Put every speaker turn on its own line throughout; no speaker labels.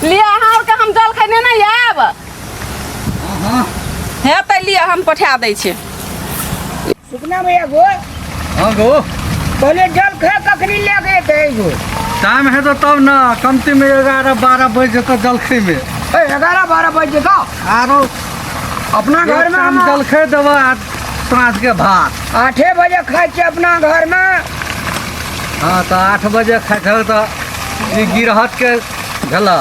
लिअ अहाँ आरके हम जलखै नेने आयब हेतै लिअ हम पठा दै छी
सुकना भैया गो
हाँ गो
पहले जल खा कखनी ले के एतै गो
टाइम हेतौ तब ने कमती में 11 12 बज जेतौ जलखै में
ए 11 12 बज जेतौ
आरो
अपना घर में हम
जलखै देबऽ आ साँझ के भात
8 बजे खाइ छियै अपना घर में
हाँ तऽ 8 बजे खाइ छौ तऽ ई गिरहत के भेलऽ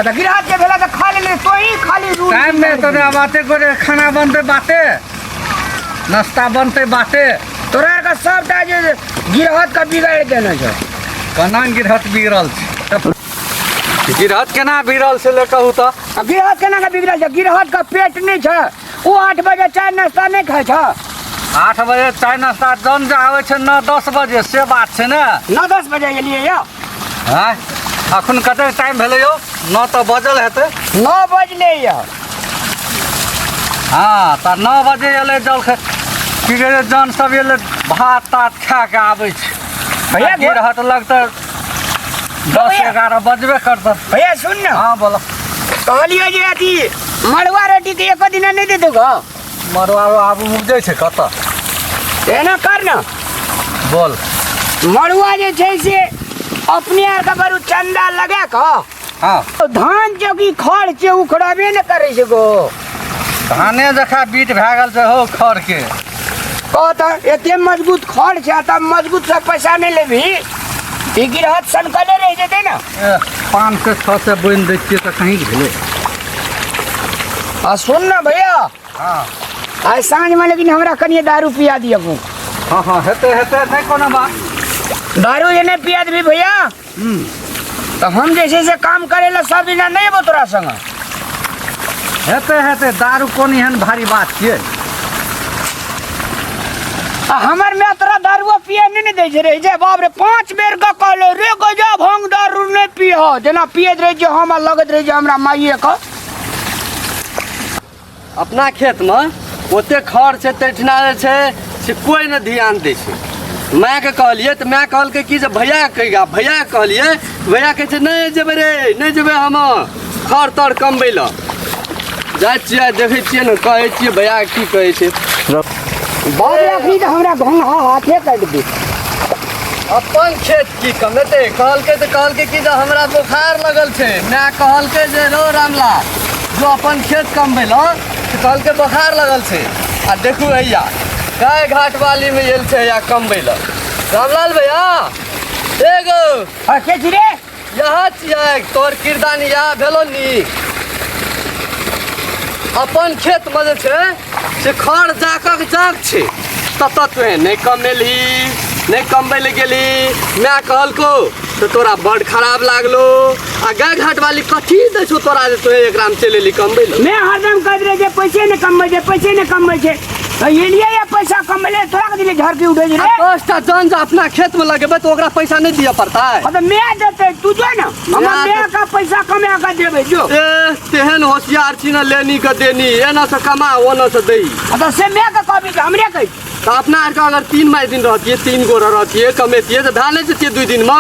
तऽ गिरहत के भेला तऽ खा लेले तो ही खाली रूल
टाइम में तोरा बाते करे खाना बनतै बाते नाश्ता बनतै बाते
तोरा आरके सबटा जे गिरहत के बिगाड़ि देने छौ
केना गिरहत बिगड़ल छै गिरहत केना बिगड़ल छै ले कहू तऽ
आ गिरहत केना के बिगड़ल छै गिरहत के पेट नहि छै ओ 8 बजे चाय नाश्ता नहि खाइ छै
8 बजे चाय नाश्ता जन जे आबै छै 9 10 बजे से बात छै ने
9 10 बजे एलियै यौ
आँय अखन कतेक टाइम भेलै यौ 9 तऽ बजल हेतै
9 बजलै यौ
हाँ तऽ 9 बजे एलै जलखै की कहै छै जन सब एलै भात तात खा कऽ आबै छै
भैया
गिरहत लग तऽ 10 11 बजबे करतऽ
भैया सुन ने
हाँ बोलो
कहलियो जे अथी मड़ुआ रोटी के एको दिना नहि देतौ गो
मड़ुआ आब उपजै छै कतऽ
एना कर ने
बोल
मड़ुआ जे छै से अपने आरके बरू चंदा लगा कऽ
हाँ
धान चौकी खड़ छै उखड़बे ने करै छै गो
धाने जखा बीट भए गेल छै हो खड़ के
कह तऽ एते मजबूत खड़ छै तब मजबूत से पैसा नहि लेबही ई गिरहत सनकले रहि जेतै ने
500 600 बोनि दै छियै तऽ कहीं भेलै
आ सुन ने भैया
हाँ
आइ साँझमे लेकिन हमरा कनिए दारू पिया दिअ
हाँ हाँ हेतै हेतै नहि कोनो बात
दारू जे नहि पिया देबही भैया तऽ हम जे छै से काम करै लए सब दिना नहि एबो तोरा संग
हेतै हेतै दारू कोन एहन भारी बात छियै
आ हमर माय तोरा दारुओ पिए नहि ने दै छै रे जे बाप रे 5 बेर के कहलो रे गजा भांग दारू नहि पिह जेना पियैत रहै छै हम आ लगैत रहै छै हमरा माइए के
अपना खेतमे ओते खर छै तैठिना जे छै से कोइ नहि ध्यान दै छै मायके कहलियै तऽ माय कहलकै कि जे भैयाके कहि गा भैयाके कहलियै भैया कहै छै नहि जेबै रे नहि जेबै हम खर तर कमबै लए जाइ छियै देखै छियै ने कहै छियै भैया की कहै छै
बाप रे अखनी तऽ हमरा घोंघा हाथे काटि दे
अपन खेत की कमेतै कहलकै तऽ कहलकै कि जे हमरा बोखार लगल छै माय कहलकै जे रौ रामलाल जो अपन खेत कमबै लए तऽ कहलकै बोखार लगल छै आ देखू हैया गाय घाट वालीमे आयल छै हैया कमबै लए रामलाल भैया एगो
आ के छी रे
यहाँ छियै तोर किरदानी यहाँ भेलो नी अपन खेतमे जे छै से खर जाकक जाक छै ततऽ तोहे नहि कमेलही नहि कमबै लए गेलही माय कहलको तऽ तोरा बड खराब लागलो आ गाय घाट वाली कथी दै छौ तोरा जे तोहे एकरामे चलि एली कमबै लए
मैं हरदम कहैत रहै जे पैसे नहि कमबै छै पैसे नहि कमबै छै तऽ एलियै या पैसा कमबै ले तोरा कथी ले झड़की उठै छै
आ
रे
10टा जन जे अपना खेतमे लगेबै तऽ ओकरा पैसा नहि दिअ पड़तै
हाँ तऽ मैं देतै तू जो ने हमर
मैं
मैं का पैसा कमा के देबै जो
ए तेहन होशियार छी ने लेनी के देनी एना से कमा ओना से दही
हाँ तऽ से मैं के कहबी कि हमरे कहै
तऽ अपना आरके अगर 3 मास दिन रहतियै 3 गोरा रहतियै कमेतियै तऽ भए नहि जतियै 2 दिनमे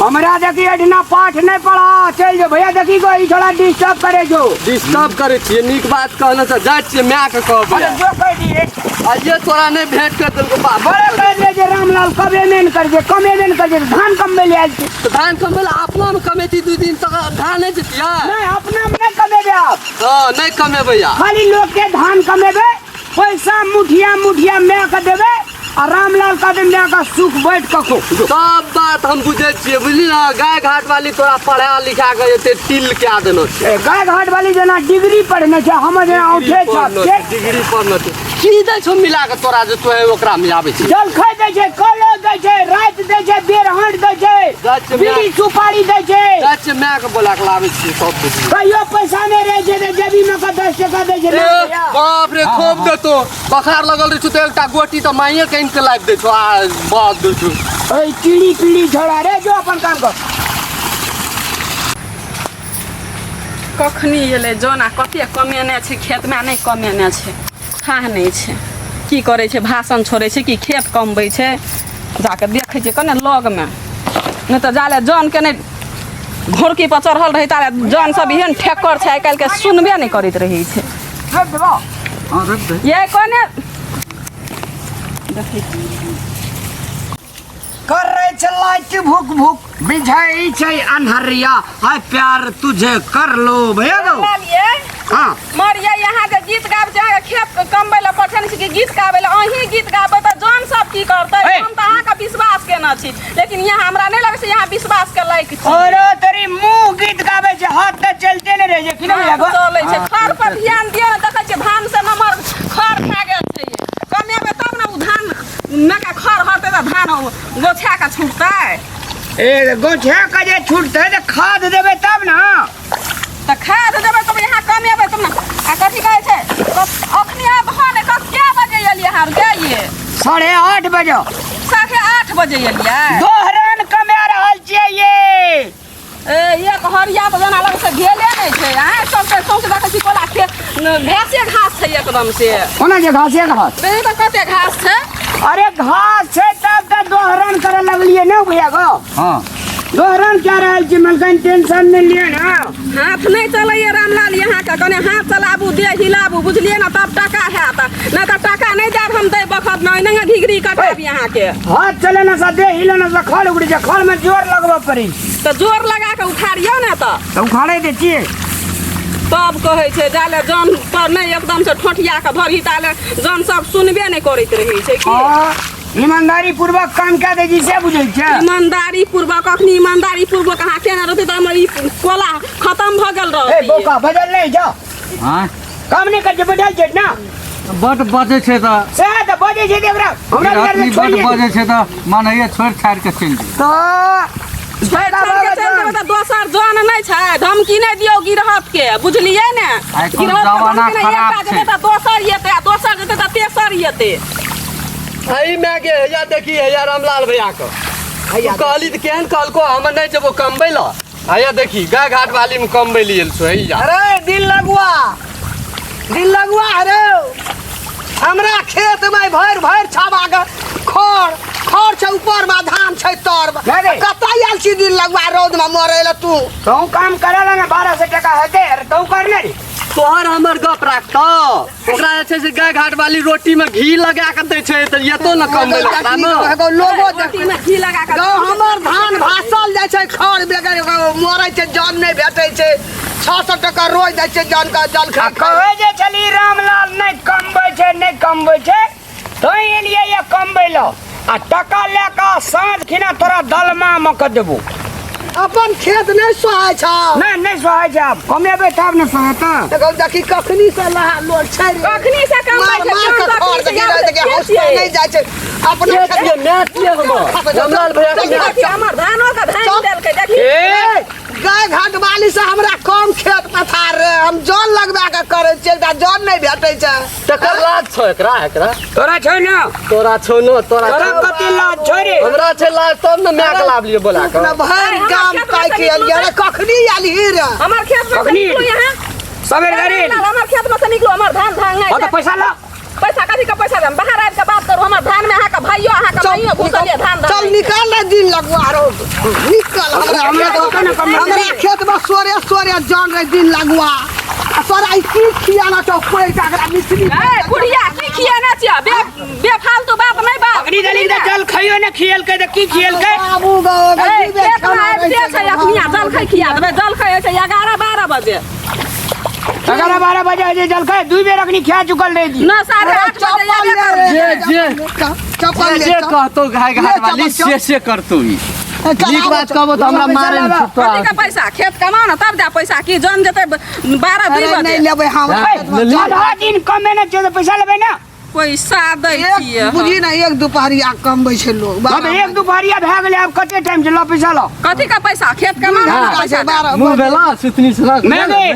हमरा देखी एहिठिना पाठ नहि पढ़ा चलि जो भैया देखी गो ई छोड़ा डिस्टर्ब करे जो
डिस्टर्ब करै छियै नीक बात कहने से जाइ छियै मायके कहबै
अरे जो कहि दिए
आइए तोरा नहि भेंट कर देलको बाप
बड़े कहि दिए जे रामलाल कबे नहि कर जे कमेबे नहि कर जे धान कमबै ले आयल छी
तऽ धान कमबै लए अपनामे कमेती 2 दिन तक धान नहि जतियै
नहि अपनामे नहि कमेबै आब
हँ नहि कमेबै आब
खाली लोकके धान कमेबै पैसा मुठिया मुठिया माय के देबै आ रामलाल कहतै माय के सुख बैठ कऽ खो
सब बात हम बुझै छियै बुझली ने गाय घाट वाली तोरा पढ़ा लिखा के एते टिल कए देनो छै
ए, गाय घाट वाली जेना डिग्री पढ़ने छै हमर जेना औंठे छाप छै
डिग्री पढ़नो छै की दै छौ मिला के तोरा जे तोहे ओकरा में आबै छै
जलखै दै छै कलो दै छै राति दै छै बेरहट दै
जाइ
छै
छियै
बीड़ी सुपारी दै छै
जाइ छियै माय के बोला के लाबै छियै सब बुझी
कहियो पैसा नहि रहै छै तऽ जेबीमे कऽ 10 टका दै छै
ए, बाप रे खूब देतो बोखार लगल रहै छौ तऽ एकटा गोटी तऽ माइए के आनि के लाबि दै छौ आ बाप दै छौ
ओइ कीड़ी पीड़ी छोड़ा रे जो अपन काम कर
कखनी एलै जन आ कते कमेने छै खेतमे आ नहि कमेने छै थाह नहि छै की करै छै भाषण छोड़ै छै कि खेत कमबै छै जाकऽ देखै छियै कने लगमे नहि तऽ जाले जनके नहि घोड़की पर चढ़ल रहै तारे जन सब एहन ठेकर छै आइ काल्हिके सुनबे नहि करैत रहै छै।
रोपि देबो।
हँ, रोपि दे।
ये कोने
करै छै लाइट भुक भुक बिझाई छै अन्हरिया हाय प्यार तुझे कर लो भैया गो।
लिए
हाँ।
मरिया यहाँ के गीत गाबै छै, अहाँके खेत कमबै लए पठेने छी कि गीत गाबै लए? अहीं गीत गाबै तऽ जन सब की करतै?
ए!
हम तऽ अहाँके विश्वास केने छी, लेकिन यहाँ हमरा नहि लगै छै यहाँ विश्वास के लायक छी।
और तेरी मुंह गीत गाबै छै, हाथ तऽ चलते नहि रहै छै कि नहि भैया गो?
चलै छै। खर पर ध्यान दियौ ने, देखै छियै धान से नमहर खर खा गेल छै। कमेबै तब ने, ओ धान मेका खर हटतै तऽ धान गोछा कऽ छुटतै।
ए गोछा के जे छुटतै तऽ खाद देबै तब ने।
तऽ खाद देबै तब यहाँ कमेबै तब ने। आ कथी कहै छै, अखनी आब हन कए बजे एलियै अहाँ गए?
8:30 बजे।
8:30 बजे एलियै।
दोहरान कमा रहल छियै ये।
ए एक हरिया तऽ जेना लगै छै भेले नहि छै। अहाँ सबके सौंसे देखै छी कोला खेत घासे घास छै एकदम से।
कोना जे घासे घास?
देखी तऽ कते घास छै।
अरे घास छै तब तऽ दोहरान करे लगलियै ने भैया गो।
हँ।
दोहरान क्या रहल छी मलकान, टेंशन नहि लिअ ने।
हाथ नहि चलैए रामलाल अहाँके, कने हाथ चलाबू, देह हिलाबू, बुझलियै ने, तब टका हैत, नहि तऽ टका नहि देब हम दै बखत नहि नहि घिघरी कटाबी अहाँके।
हाथ चले ना सा देह हिले ना सा खल उगड़ी छै, खल में जोर लगबऽ पड़ी।
तऽ जोर लगा कऽ उखाड़ियौ ने। तऽ
तऽ उखाड़े दै छियै।
तब कहै छै जाले जन पर नहि एकदम से ठोठिया कऽ धरही ताले जन सब सुनबे नहि करैत रहै छै की।
हँ, ईमानदारी पूर्वक काम कए दै छी से बुझै छै।
ईमानदारी पूर्वक अखनी ईमानदारी पूर्वक अहाँ केने रहतै तऽ हमर ई कोला खतम भऽ गेल
ए
रहतै।
बोका बजल नहि जा।
हँ।
काम नहि करै छै, बैठल छै ने।
बड बजै छै तऽ।
सएह तऽ बजै छै तऽ एकरा हमरा
आदमी
बिचारमे
बड
छोड़िए
बजै छै तऽ मन होइए छोड़ि छाड़ि कऽ चलि जाइ।
तऽ
छोड़ि छाड़ि के चलि जेबै तऽ दोसर जन नहि छै। धमकी नहि दियौ गिरहत के, बुझलियै ने?
आइ काल्हि
गिरहत के
जमाना
धमकी नहि,
खराब
एकटा
छै।
जेतै तऽ दोसर एतै आ दोसर जेतै तऽ तेसर एतै।
एहि माय गे, हैया देखी, हैया रामलाल भैया के तू कहली तऽ केहन कहलको, हम नहि जेबो कमबै लए। हैया देखी गाय घाट वाली में कमबै लए एल छौ हैया।
अरे दिल लगुआ, दिल लगुआ, अरे हमरा खेत में भरि भरि छाबा के खर खर छै ऊपर में, धान छै तर में।
नहीं, नहीं।
कतऽ आयल छी दिल लगुआ रौद में मरे लए तू?
तू काम करल ने 1200 टका हेतै, अरे तू कर ने रे।
तोहर हमर गप राखतौ, ओकरा जे छै से गाय घाट वाली रोटी में घी लगा के दै छै तऽ एतो ने कमबै लए ओकरा ने।
एगो लोगो देख।
रोटी में घी लगा कऽ
गौ हमर धान भासल जाइ छै, खर बेगर मरै छै, जन नहि भेटै छै। 600 टका रोज दै छै जन के जल
आ कहै जे छली रामलाल नहि कमबै छै, नहि कमबै छै, तैं एलियै ये कमबै लए आ टका लए कऽ साँझ खिना तोरा दलमा मे कऽ देबो।
अपन खेत नहि सोहाय छौ?
नहि, नहि सोहाय छै, आब कमेबै तब ने सोहेतै।
देखो देखी कखनी से लहा लोड छै रे।
कखनी से कमबै
मार
छै,
मार
जन
के
तखनी
खर
से
देखी
आबै
देखी
छै।
हौसला नहि जाइ छै अपना
खेत ये माय छियै हमर, रामलाल भैया के माय।
देखी हमर धानो के धान
चल।
देलकै देखी।
ए
गाय घाट वाली से हमरा कम खेत पथार रे, हम जन लगबा के करै छियै, एकटा जन नहि भेटै छै।
तकर लाज छौ एकरा? एकरा
तोरा छौ ने?
तोरा छौ ने? तोरा
तोरा
छौ।
कते लाज छौ रे?
हमरा छै लाज तब ने माय के लाबलियै बोला
अपना
कऽ।
भरि
हमर
गाम
खेत में
ताकि
से निकलू
एलियै रे, कखनी एलही रे?
हमर खेत में से
कखनी?
निकलू यहाँ।
सबेर घड़ी।
हमर खेत में से निकलू, हमर धान धान
हाँ तऽ पैसा ला।
पैसा कथी के पैसा देम? बाहर आबि के बात करू। हमर धान में अहाँके भाइयो अहाँके
चल
भाइयो घुसलियै धान
चल
धान।
निकल रे दिन लगुआ रो, निकल। हमरा
हमरा
खेत
तऽ ओतऽ ने कम
हमरा खेत में सोरे सोरे जन रे दिन लगुआ। आ तोरा ई की खियाना छौ पैसा एकरा मिश्री?
ए बुढ़िया, की खियेने छियै? बे बेफालतू बात नहि बात।
अग्नि देली तऽ जल खइयो ने खियलकै तऽ की खियलकै?
बाबू गो
ए खेत में आबिते छै अखनी आ जलखै खिया देबै? जलखै होइ छै 11-12 बजे।
11-12 बजे होइ छै जलखै? दू बेर अग्नि खा चुकल रहे जी।
न, 8:30 बजे एबे करबै।
जे जे
चप्पल
जे जे कहतौ गाय घाट वाली से से करतौ। ई नीक बात कहबो तऽ हमरा मारे ने छुटतो।
कथी के पैसा? खेत कमाओ ने तब जा पैसा। की जन जेतै 12-2
नहि
बजे
लेबै हम।
लेली।
आधा दिन कमे ने छै तऽ पैसा लेबै ने।
पैसा दै छियै
एक बुझी ने, एक दुपहरिया कमबै छै लोग।
अब एक दुपहरिया भए गेलै, आब कते टाइम छै? ल पैसा ल।
कथी के पैसा? खेत कमाओ ने पैसा दे।
मुँह भेला सुतनी से
मैं गए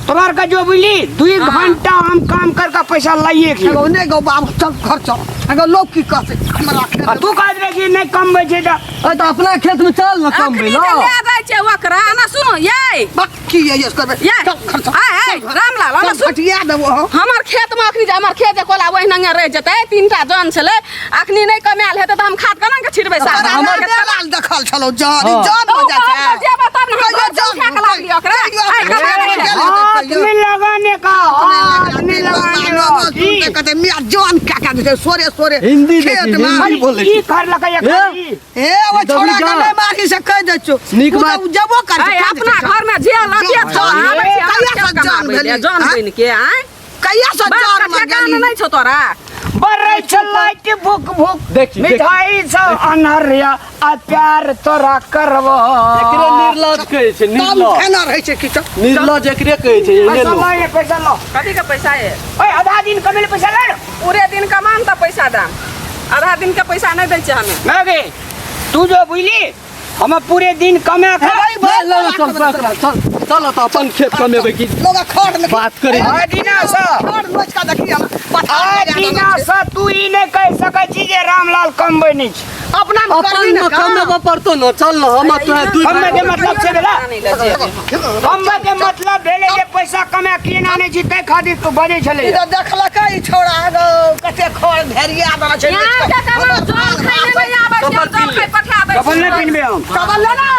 तोरा के जो बुझली 2 घंटा हम काम करके पैसा लाइए के।
एगो नहि गो बाबू, चल घर चल। एगो लोग की कहतै हमरा खेत
आ तू कहत रहे कि नहि कमबै छै तऽ।
ए तऽ अपना खेत में चल ने कमबै
अखनी
लए।
जे लए जाइ छै ओकरा ना सुनो ये।
बक की ये करबै?
ये
चल घर चल।
आय आय रामलाल ना
चल
सुन।
घटिया देबो हम।
हमर खेत में अखनी जे हमर खेत जे कोला ओहिना रहि जेतै। तीनटा जन छलै, अखनी नहि कमायल हेतै तऽ हम खाद केना के छिटबै?
तोरा
सारा
हमर देवाल देखल छलौ जन
हाँ।
जन हो जाइ छै।
जेबै तब तब ने हम
कहियो
घर से
जान
उठा के लाबलियै ओकरा।
कहियो
आइ
अपना
कमाबै
खेतमे
छै।
गेल हेतै
हाथ
कहियो।
में लगाने का हाथ में लगाने का की
कते मियाँ जान क्या क्या दै छै सोरे सोरे
हिंदी देखी,
खेत में
हिंदी बोलै
की
छै।
करलकै
ए?
एखन
ए ओ
डबली
छोड़ा के
का?
नहीं मारी से कह दै छौ
नीक
उ तऽ
बात।
उ जेबो कर
आइ अपना घर में जे लतिया
जान,
छौ आबै छै
कहिया
हमर
से
खेत
जान
कमाबै ले,
भेली,
जान
आँय?
बनि के आँय
कहिया से
बाप
जान
का
में
ठेकान
गेली
नहि छौ तोरा
बर्रे छलाइट भूख भूख
देखी, देखी।
मिठाई सब अनहरिया आ प्यार तोरा करबो
एकरे निर्लज कहै छै
तब
निर्लज
खेना रहै छै किछो
निर्लज एकरे कहै छै एहने
पैसा
लोक
लो ये पैसा लो
कथी के पैसा ये
ओए आधा दिन कमेले पैसा ले लो
पूरे दिन कमाम तऽ पैसा दाम आधा दिन के पैसा नहि दै छै हमे
ना गे तू जो बुझली हम पूरे दिन कमा खा
ले, ले, ले, चल चल चल चल तऽ अपन खेत कमेबै की
लोग खड़ में
बात करै
आ दिना से
खड़ नोच के देखी हम पथार
आ
में
दिना
जादा
से तू ई नहि कहि सकै छी जे रामलाल कमबै नहि छै
अपना में
अपन
करबी
में
ने काम।
कमेबऽ पड़तौ ने चल ने हम तोरा दू
कमबै के मतलब छै भेला
नहि लऽ जेबै।
कमबै के मतलब भेलै जे पैसा कमा के आनै छी ताहि खातिर तू बजै छलै
ई तऽ देखलकै ई छौड़ा गौ कते खड़ भेड़िया देने छै
यहाँ के कमाउ, जल खाइ ले नहि आबै छै, जल खाइ पठा दै
कफन
छै।
नहि पिनबै हम
चपल ले ना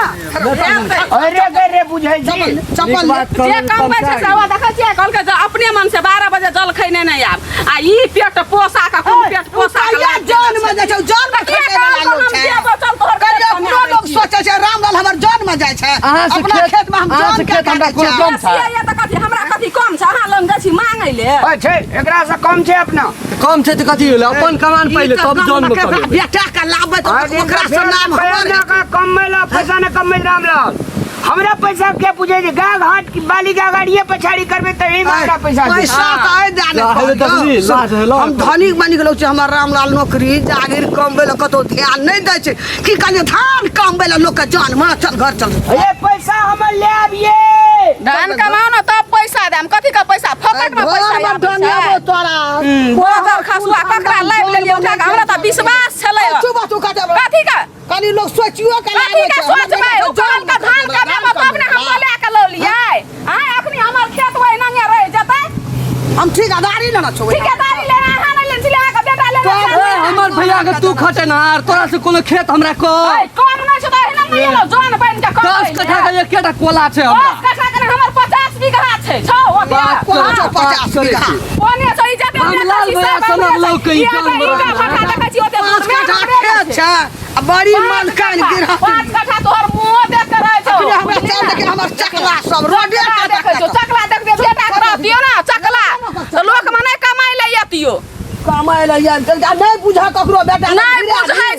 अरे गे रे बुझै छी
चपल
नीक
ले
बात
जे
कहलहुँ,
कमबै छै से ओ देखै छियै कहलकै जे अपने मन से 12 बजे जल खैने नहि आब आ ई पेट पोसा कऽ कोन पेट पोसा कऽ
कहिया
लाइब
जान
देने
में
छै।
जाइ छै जान में
तऽ के
खटे वाला
कहलकौ
लोग
हम
छै
जेबो चल तोहर खेत
कहिया
कमा
अपनो
दै
लोग
छियौ।
सोचै छै रामलाल हमर जान में जाइ छै
अहाँ से
अपना
खेत-
खेत में हम
अहाँ
जान
से
के
खेत हमरा
काटै
कोनो
छै
कम छै।
छियै तऽ कथी हमरा कथी कम छै अहाँ लग जाइ छी मांगै ले
ओए छै एकरा से कम छै अपना
कम छै तऽ कथी भेलै अपन कमान
ई
पहिले
तऽ
तब
गाममे
जन में
के
कमेबै
बेटा के लाबै तऽ ओकरा से नाम हमर
पैसा का कमैला पैसा ने कमै रामलाल हमरा पैसा के पूछे छै गाय घाट की बाली का गाड़िए पछाड़ी करबे तभी हमरा पैसा दे।
पैसा तऽ आइ दए
ला, हेबे देखली, लाज हेलो।
हम धनिक बनि गेलहुँ छै हमर रामलाल नौकरी जागीर कमबै लए कतहु ध्यान नहि दै छै की कहलियै धान कमबै लए लोकके जान माँ चल घर चल
ये पैसा हमर ले आबिए
धान कमाओ ने तब पैसा देम कथी के पैसा फोकट में पैसा
घरमे
आबै छै
डनियाबो तोरा
गोबर खसुआ ककरा लाबि लेलियै उठा के हमरा तऽ विश्वास छलै
चुप तू कटे
कथी के
कनी लोग सोचियो के
कथी के सोचबै ओ कहल के धान कमेबो तब ने हम बोला के लऽ लियै आँय अखनी हमर खेत ओहि नंगे रहि जेतै
हम ठेकेदारी लेना छौ
ठिकेदारी लेना अहाँ नहि लेने छलियै अहाँके बेटा लेने छलै
ए, हमर भैया के तू खटेनहार तोरा से कोनो खेत हमरा कह
ऐ, कम नहि छै तऽ एहिना नहि एलौ जन बनि के कम
10 कट्ठा के एकेटा कोला छै हमरा
10 कट्ठा के नहि, हमर 50 बीघा छै छौ ओते
बात
कोना
करै
छौ
छी, बात
50
करै
बीघा?
छी।
ओने छै ई जते
हम लाल
देखै छी
भैया
सब
सनक
हमरे
लोक के ई
छै।
जान
ई
बना
भट्ठा देखै छी ओते
5
दूर में
कट्ठा
हमरे
खेत
छै।
छै आ बड़ी मलकान गिरह
5 कट्ठा तोहर मुँहो देख के रहै छौ
अखने हमरा चल देखे हमर चकला सब रोडे
चकला देखै छौ चकला देख दे बेटा के रहतियो ना चकला तऽ लोक मने कमाइ ले एतियो
कमाइ लए आयल आ नहि बुझा ककरो बेटा
नहि बुझै